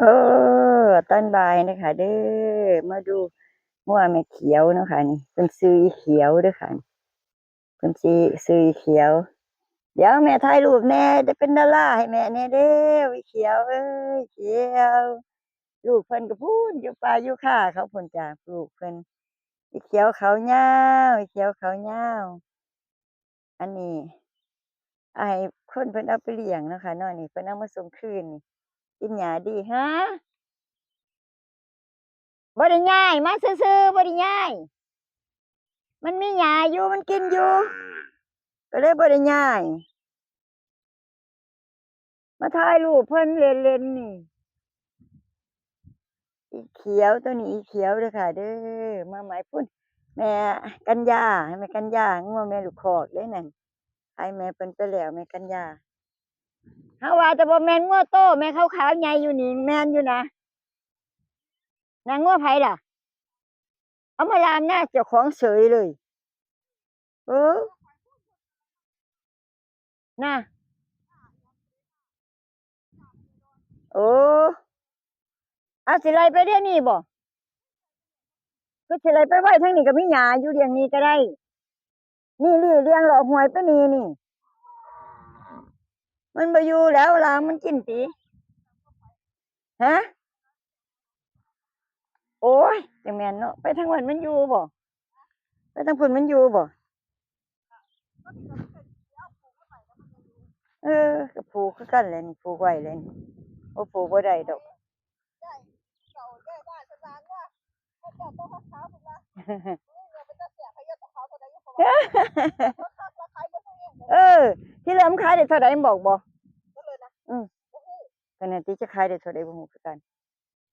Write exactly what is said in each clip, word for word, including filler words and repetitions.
เออ ตอนบ่ายนะคะเด้อ มาดูงัวแม่เขียวเนาะค่ะนี่ เพิ่นชื่ออีเขียวเด้อค่ะ เพิ่นชื่อ ชื่ออีเขียว เดี๋ยวแม่ถ่ายรูปแหน่ ได้เป็นดาราให้แม่แหน่เด้อ อีเขียวเอ้ย เขียว ลูกเพิ่นก็พู้นอยู่ป่าอยู่คาเขาพู้นจ้า ลูกเพิ่น อีเขียวเขายาว อีเขียวเขายาว อันนี้ ให้คนเพิ่นเอาไปเลี้ยงเนาะค่ะเนาะ นี่เพิ่นเอามาส่งคืนนี่ กินหญ้าดี ฮะ บ่ได้ย้าย มาซื่อๆ บ่ได้ย้าย มันมีหญ้าอยู่ มันกินอยู่ ก็เลยบ่ได้ย้าย มาถ่ายรูปเพิ่นเล่นๆ นี่ อีเขียว ตัวนี้อีเขียวเด้อค่ะเด้อ มาใหม่พู้น แม่กัญญา แม่กัญญา งัวแม่ลูกคอกเด้นั่น ขายแม่เพิ่นไปแล้ว แม่กัญญา เฮาว่าแต่บ่แม่นงัวโต แม่ขาวๆ ใหญ่อยู่นี่ แม่นอยู่นะ นางงัวไผล่ะ เอามาลามหน้าเจ้าของเฉยเลย เออ น่ะ โอ้ เอาสิไล่ไปเดี๋ยวนี้บ่ คือสิไล่ไปไว้ทางนี้ก็มีหญ้าอยู่เลี้ยงนี่ก็ได้ นี่ นี่ เลี้ยงเลาะห้วยไปนี่ นี่ มันบ่อยู่แล้ว ลามมันกินติ ฮะ โอ้ย จังแม่นเนาะ ไปทางวันมันอยู่บ่ ไปทางพุ้นมันอยู่บ่ เออ ก็ผูกคือกันแหละนี่ ผูกไว้แหละนี่ โอ้ ผูกบ่ได้ดอก เออ ที่เหลือมันขายได้เท่าใดมันบอกบ่ อืม ขนาดที่จะขายได้เท่าใดบ่ฮู้คือกัน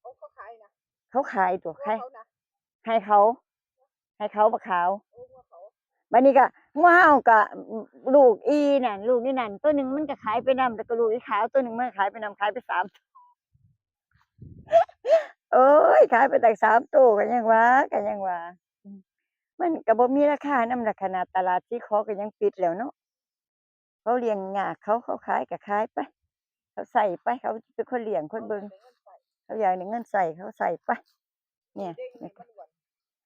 โอ้ เขาขายนะ เขาขายตัว งัว ขาย เขานะ ให้เขา ให้เขาบักขาว โอ้ งัวเขา บัดนี้ก็งัวเฮาก็ ลูกอีนั่น ลูกอีนั่น ตัวหนึ่งมันก็ขายไปนำ แล้วก็ลูกอีขาวตัวหนึ่งมันก็ขายไปนำ ขายไปสาม โอ้ย ขายไปตั้งสามตัว ก็ยังว่า ก็ยังว่า อืม มันก็บ่มีราคานำล่ะ ขนาดตลาดศรีขอก็ยังปิดแล้วเนาะ เขาเลี้ยงยาก เขา เขาขายก็ขายไป เขาใส่ไป เขาเป็นคนเลี้ยงคนเบิ่ง เขาอยากได้เงินใส่ เขาใส่ไป เนี่ย เด้งให้มันอ้วน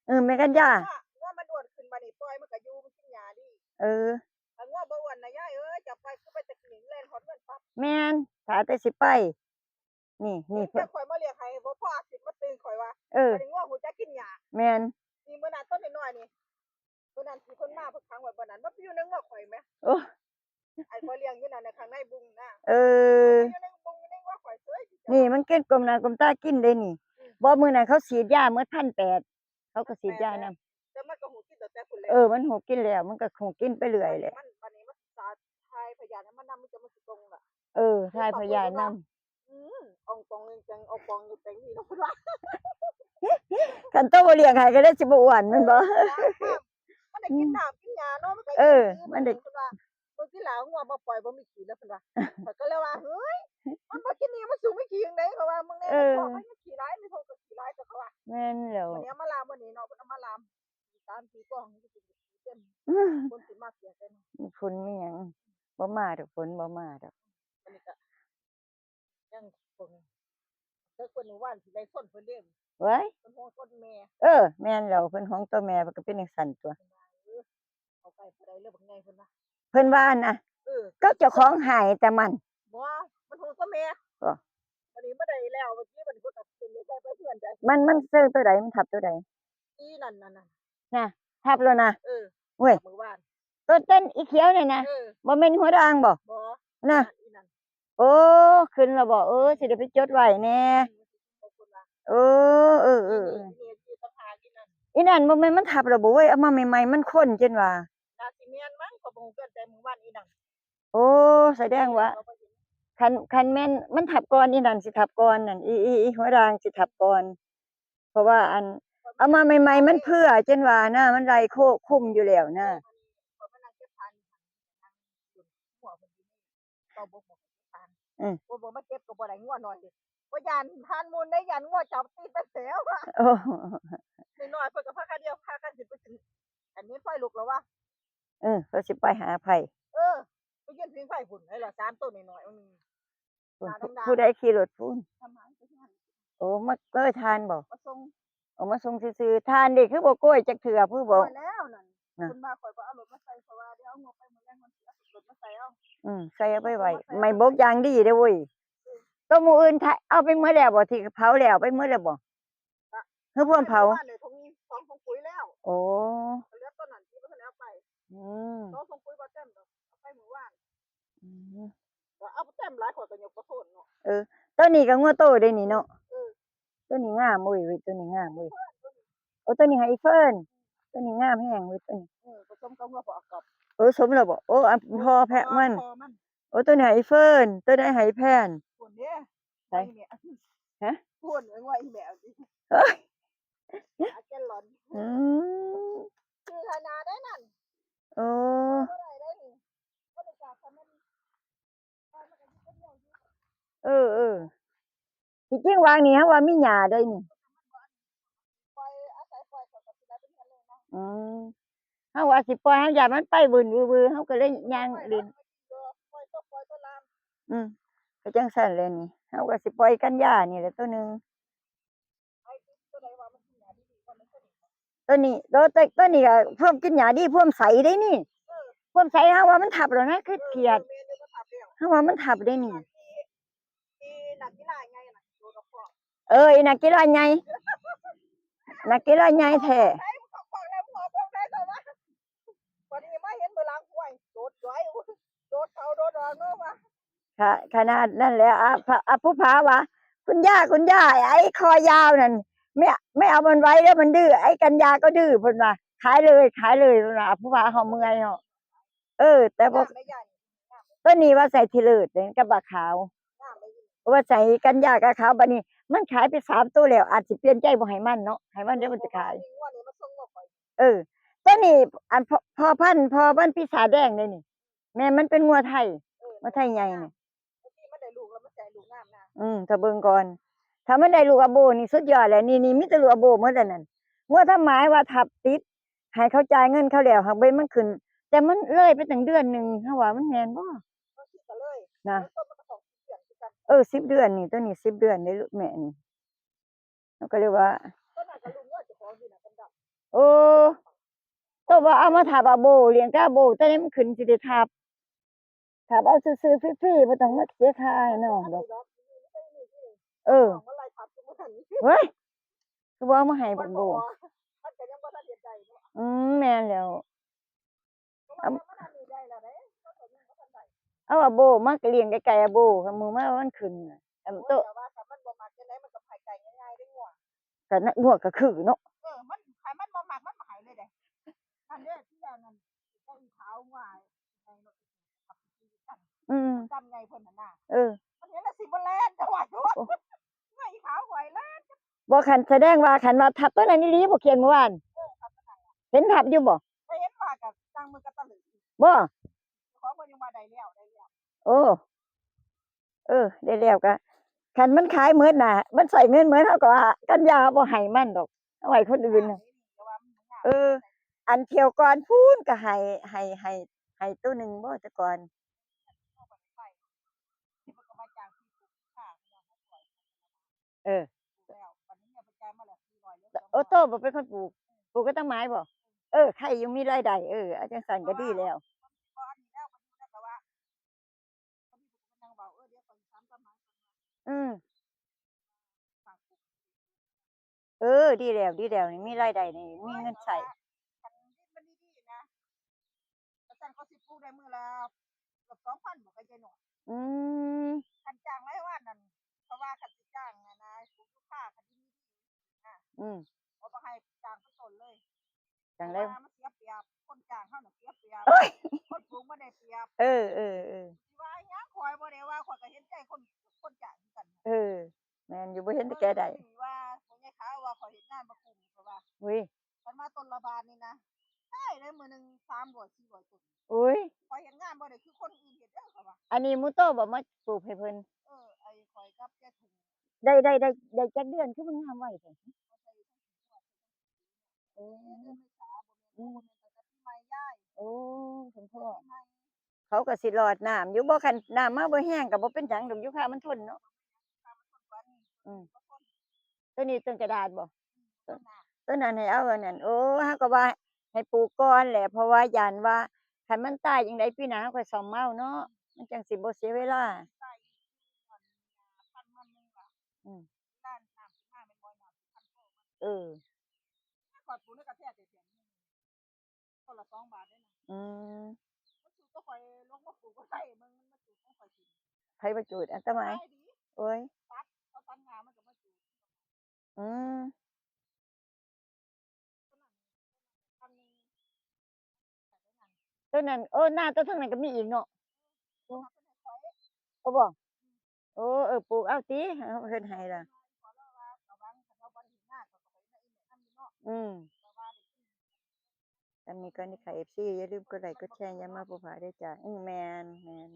เออ แม่กัญญา ว่า ว่ามันอ้วนขึ้นมานี่ ปล่อยมันก็อยู่ มันกินหญ้าดี เออ ถ้างัวบ่อ้วนนะยายเอ้ย จับไปคือไปตะกี้แล่นฮอดเฮือนปั๊บ แม่น ถ้าแต่สิไป นี่ นี่ เพิ่น แต่ข่อยมาเลี้ยงให้ บ่พออาทิตย์มาตื่นข่อยว่า เออ บัดนี้งัวฮู้จักกินหญ้า แม่น นี่มื้อนั้นตัวน้อยๆ นี่ มื้อนั้นที่เพิ่นมาเพิ่นขังไว้บ่นั้น มันไปอยู่ในงัวข่อยแหม โอ้ ไอ้พ่อเลี้ยงอยู่นั่นน่ะ ข้างในบุงนะ เออ อยู่ในบุง อยู่ในงัวข่อยเฉย นี่มันกินก้มหน้าก้มตากินเด้นี่ อืม บ่ มื้อนั้นเขาฉีดยาหมดพันแปด เขาก็ฉีดยานำ แต่มันก็ฮู้กินตั้งแต่พุ้นแหละ เออ มันฮู้กินแล้ว มันก็ฮู้กินไปเรื่อยแหละ มัน บัดนี้มันสาดถ่ายพยาธิมันนำ มันจะ มันสิตรงล่ะ เออ ถ่ายพยาธินำ อืม อ่องป่องแจง อ่องป่องอยู่แปลงนี่เนาะ เพิ่นว่า คันโตบ่เลี้ยงให้ก็ได้สิบ่อ้วนแม่นบ่ เออ มันได้กินน้ำกินหญ้าเนาะ มันก็ เออ อิ่ม มันได้ เพิ่นว่า เบิ่งที่หลังงัวมาปล่อยบ่มีขี้แล้วเพิ่นว่า ข้อยก็เลยว่า เฮ้ย มันบ่กินนี่มันสูงไม่ขี้จั่งใด๋ เพราะว่ามึงแน่ เออ พ่อมันยังขี้หลาย ไม่เท่ากับขี้หลาย แต่เขาว่า แม่นแล้ว วันนี้เอามาลาม วันนี้เนาะ เพิ่นเอามาลาม สามสี่กล่อง มันก็สิขี้เต็ม อืม คนสิมาเสียกัน ฝนมีหยัง บ่มาดอก ฝนบ่มาดอก อันนี้ก็ ยังเพิ่น เพิ่นมื้อวานสิได้ชนเพิ่นเด้ เว้ย เพิ่นห่วงชนแม่ เออ แม่นแล้ว เพิ่นห่วงตัวแม่ เพิ่นก็เป็นจั่งซั้นตั่ว เออ เอาไปผู้ใดเลือกบักใหญ่เพิ่นว่า เพิ่นว่านะ เออ ก็เจ้าของหายแต่มัน บ่ มันห่วงตัวแม่ บ่ อันนี้บ่ได้แล้ว เมื่อกี้มันก็ตัดสินใจไปเพื่อนใจ มัน มันเซิงตัวใด มันทับตัวใด อีนั่น นั่นน่ะ น่ะ ทับแล้วนะ เออ เว้ย มื้อวาน ต้น ต้นอีเขียวเนี่ยนะ เออ บ่แม่นหัวด่างบ่ บ่ น่ะ อีนั่น โอ้ ขึ้นแล้วบ่ เออ สิได้ไปจดไว้แน่ อืม เออ เออ เออ เออ นี่ นี่ นี่ต่างหากอีนั่น อีนั่นบ่แม่นมันทับแล้วบ่เว้ย เอามาใหม่ๆ มันข้นจนว่า น่าสิแม่นมั้ง ข้อยบ่ฮู้เกินแต่มื้อวานอีนั่น โอ้ แสดงว่า คัน คันแม่นมันทับก่อน อีนั่นสิทับก่อนนั่น อี อี อีหัวด่างสิทับก่อน เพราะว่าอัน เอามาใหม่ๆ มันเพื่อจนว่านะ มันไล่โคกคุมอยู่แล้วนะ เออ มัน มันนั่งเก็บทานอยู่หั่น นั่งอยู่หัวมันอยู่นี่ เก้าโมง บ่เก็บทาน อืม บ่ บ่มาเก็บก็บ่ได้งัวน้อยเด้ บ่ย่านทานมูลได้ ย่านงัวจับตีนเป็นแถวอะ โอ้ น้อยๆ เพิ่นก็พากันเดียว พากันสิไปกิน อันนี้ไฟลุกแล้ววะ เออ เขาสิไปหาไผ เออ ไปยืนผิงไฟพุ่น ไอ้ละสามตัวน้อยๆ มัน พู้น ผู้ ผู้ใดขี่รถพู้น ทำไมไปทาง โอ้ มา เอ้ย ทานบ่ มาส่ง เอามาส่งซื่อๆ ทานเด้ คือบ่โกยจักเทื่อ คือบ่ โกยแล้วนั่น นะ เพิ่นว่าข้อยบ่เอารถมาใส่ เพราะว่าเดี๋ยวเอางบไปมื้อแลงมันสิเอารถมาใส่เอา อืม ใส่เอาไปไว้ เอามาใส่ ไม่บกอย่างดีเด้อเว้ย อืม ตัวมื้ออื่นถ้าเอาไปหมดแล้วบ่ ที่เผาแล้วไปหมดแล้วบ่ คือพวกเผา เมื่อวานเนี่ยถุง สองถุงปุ๋ยแล้ว โอ้ เหลือตัวนั้นที่บ่ทันเอาไป อืม สองถุงปุ๋ยบ่เต็มดอก เอาไปมื้อวาน อืม ก็เอาเต็มหลาย ข้อยก็ยกบ่ทนเนาะ เออ ตัวนี้ก็งัวโตเด้นี่เนาะ เออ ตัวนี้งามเว้ย เว้ย ตัวนี้งามเว้ย โอ้ ตัวนี้ให้อีเฟิร์น ตัวนี้งามแฮงเว้ย ตัวนี้ เออ ผสมกับงัวพ่อกอบ เออ สมแล้วบ่ โอ้ อันพ่อแพะมัน พ่อมัน โอ้ ตัวนี้ให้อีเฟิร์น ตัวนี้ให้อีแพน คนเด้ ใส่ ไอ้แม่ ฮะ คนไอ้งัวอีแม่สิ เฮ้ย หาแกลลอน อืม คือขนาดได้นั่น โอ้ บ่ได้ได้นี่ บ่ได้จากกันมัน เออ เออ ที่จริงวางนี่ เฮาว่ามีหญ้าได้นี่ ปล่อย อาศัยปล่อยเขาก็สิได้เป็นเงินเลยนะ อืม เฮาว่าสิปล่อย เฮาย้านมันไปวืนวือๆ เฮาก็เลยย่างเล่น ปล่อยตัว ปล่อยตัวลาม อืม ก็จั่งซั้นแหละนี่ เฮาก็สิปล่อยกันยานี่แหละตัวหนึ่ง ไอ้ตัวใดว่ามันกินยาดีๆ ว่ามันสนิท ตัวนี้ ตัว ตัว ตัวนี้ก็พวกกินยาดี พวกใสได้นี่ เออ พวกใส เฮาว่ามันทับแล้วนะ คือเขียด เออ แม่นอยู่ มันทับแล้ว เฮาว่ามันทับได้นี่ อีนักกีฬาใหญ่น่ะ โดดออกข้อ เออ อีนักกีฬาใหญ่ นักกีฬาใหญ่แท้ ไอ้มึงออกข้อแล้ว มึงออกข้อได้แต่ว่า วันนี้มาเห็นเบอร์หลังห้วย โดดย้อย โดดเขาโดดออกเนาะว่า ค่ะ ขนาดนั้นแล้ว อ่ะ พระ อ่ะ ผู้พาว่า "คุณย่า คุณย่า ไอ้คอยาวนั่น ไม่ ไม่เอามันไว้แล้ว มันดื้อ ไอ้กัญญาก็ดื้อ" เพิ่นว่า "ขายเลย ขายเลย" เพิ่นว่า อ่ะ ผู้พาเฮาเมื่อยเนาะ เออ แต่บ่ งามเลยยาย งามเลย ตัวนี้ว่าใส่ทีเลิศเด้ กับบักขาว งามเลย ว่าใส่กัญญากับขาว บัดนี้มันขายไปสามตัวแล้ว อาจสิเปลี่ยนใจบ่ให้มันเนาะ ให้มันเดี๋ยวมันจะขาย งวดนี้มาส่งมาข่อย เออ ตัวนี้ อันพ่อ พ่อพันธุ์ พ่อมันปีศาจแดงเลยนี่ แม่มันเป็นงัวไทย เออ งัวไทยใหญ่นี่ บางทีมันได้ลูกแล้วมันจะให้ลูกงามนะ อืม ถ้าเบิ่งก่อน ถ้ามันได้ลูกอาโบนี่สุดยอดแล้ว นี่ นี่มีแต่ลูกอาโบหมดแล้วนั่น งัวทำหมายว่าทับติด ให้เขาจ่ายเงินเขาแล้ว หากเบิ่งมันขึ้น แต่มันเลยไปตั้งเดือนหนึ่ง เฮาว่ามันแม่นบ่ ก็คิดกันเลย นะ แล้วต้นมันก็สองสิบเดือนคือกัน เออ สิบเดือนนี่ ตัวนี้สิบเดือนเด้ลูกแม่นี่ เฮาก็เลยว่า ต้นนั้นก็ลูกงัวเจ้าของอยู่นะดำๆ โอ้ ตัวว่าเอามาทับอาโบ เลี้ยงแต่อาโบ แต่นี่มันขึ้นสิได้ทับ ทับเอาซื่อๆ ฟรีๆ บ่ต้องมาเสียค่าให้น้องดอก เออ เฮ้ย คือบ่เอามาให้บักโบ มันก็ยังบ่ทันเฮ็ดได้เนาะ อืม แม่นแล้ว เพราะว่ามันอันนี้ได้แล้วเด้ มันก็ยังบ่ทันได้ เอาอาโบมาก็เลี้ยงไกลๆ อาโบ คันมื้อมามันขึ้นน่ะ อันโต โอ้ย แต่ว่าถ้ามันบ่มักจังได๋มันก็ให้ไก่ง่ายๆ เด้งัว ก็นะ งัวก็คือเนาะ เออ มัน คันมันบ่มักมันบ่ให้เลยเด้ อันเด้อ ที่อันนั้น ก็อีขาวว่า อืม จำไงเพิ่นน่ะนะ เออ มันเห็นแล้วสิบ่แล่น แต่ว่า โอ้ ไงขาวไหวแล่น บ่ คันแสดงว่า คันว่าทับตัวนั้นอีหลี บ่เขียนเมื่อวาน เออ ทับตัวนั้นล่ะ เห็นทับอยู่บ่ ก็เห็นว่ากับจังมือกับตะลึง บ่ ของเพิ่นยังว่าได้แล้ว ได้แล้ว โอ้ เออ ได้แล้วก็ คันมันขายหมดน่ะ มันใช้เงินหมด เฮาก็ว่ากัญญาบ่ให้มันดอก เอาไว้คนอื่นน่ะ เออ อันเที่ยวก่อนพู้นก็ให้ ให้ ให้ ให้ตัวหนึ่งบ่ แต่ก่อน เออ โอ้ โตบ่เป็นคนปลูก ปลูกก็ตั้งไม้บ่ เออ ใครยังมีรายได้ เออ เอาจังซั่นก็ดีแล้ว อืม เออ ดีแล้ว ดีแล้ว นี่มีรายได้ นี่มีเงินใช้ คันดินมันดีๆ นะ อาจารย์ก็สิปลูกได้มื้อละเกือบสองพันบ่ ก็ยายน้อย อืม คันจ้างรายวันนั่น เพราะว่าคันสิจ้างอะนะ ปลูกยูคา คันดินดีๆ นะ อืม บ่ต้องให้จ้างเป็นต้นเลย จั่งใด๋ เพราะว่ามันเสียเปรียบ คนจ้างเฮาน่ะเสียเปรียบ เอ้ย คนปลูกบ่ได้เปรียบ เออ เออ เออ สิว่าหยัง ข้อยบ่ได้ว่า ข้อยก็เห็นใจคน คนจ้างคือกัน เออ แม่นอยู่ บ่เห็นแต่แก่ได้ เออ ว่าพ่อใหญ่ขาวว่าข้อยเฮ็ดงานบ่คุ้ม ข้อยว่า อุ้ย คันมาต้นละบาทนี่นะ ได้เลยมื้อหนึ่งสามร้อยสี่ร้อยต้น อุ้ย ข้อยเฮ็ดงานบ่ได้คือคนอื่นเฮ็ดเด้อ ข้อยว่า อันนี้หมู่โตบ่มาปลูกให้เพิ่น เออ ไอ้ข้อยกับยายถุง ได้ ได้ ได้ ได้จักเดือนคือมันงามไวแท้ โอ้ เดือนเมษาบ่แม่น อืม บ่แม่นตั้งแต่ปีใหม่ยาย โอ้ คุณพ่อ ปีใหม่ เขาก็สิรอดน้ำอยู่ บ่ คันน้ำมาบ่แฮงก็บ่เป็นหยังดอก ยูคามันทนเนาะ อืม ต้นนี้ต้นกระดาษบ่ ต้นนั้นให้เอาอันนั้น โอ้ เฮาก็ว่าให้ปลูกก่อนแหละ เพราะว่าย้านว่าคันมันตายจั่งใดปีหน้าเฮาค่อยซ่อมเอาเนาะ มันจั่งสิบ่เสียเวลา อืม เออ ข้อยปลูกในกระแทกแดด ต้นละสองบาทเด้นะ อืม มันสูตรตัวข่อยลงมาปลูกบ่ได้ มัน มันมาจูดของข่อยกิน ไผมาจูด อันตะไม ขายดี โอ้ย ตัด เอาตัดงามันก็มาจูด อืม ต้นนั้น โอ้ หน้าต้นทางนั้นก็มีอีกเนาะ โอ้ เอาบ่ โอ้ เออ ปลูกเอาติ เอาเฮ็ดให้ล่ะ อืม อันนี้ก็นี่ค่ะ เอฟซี อย่าลืมกดไลค์กดแชร์ อย่ามาผู้พาด้วยจ้า อืม แม่น แม่น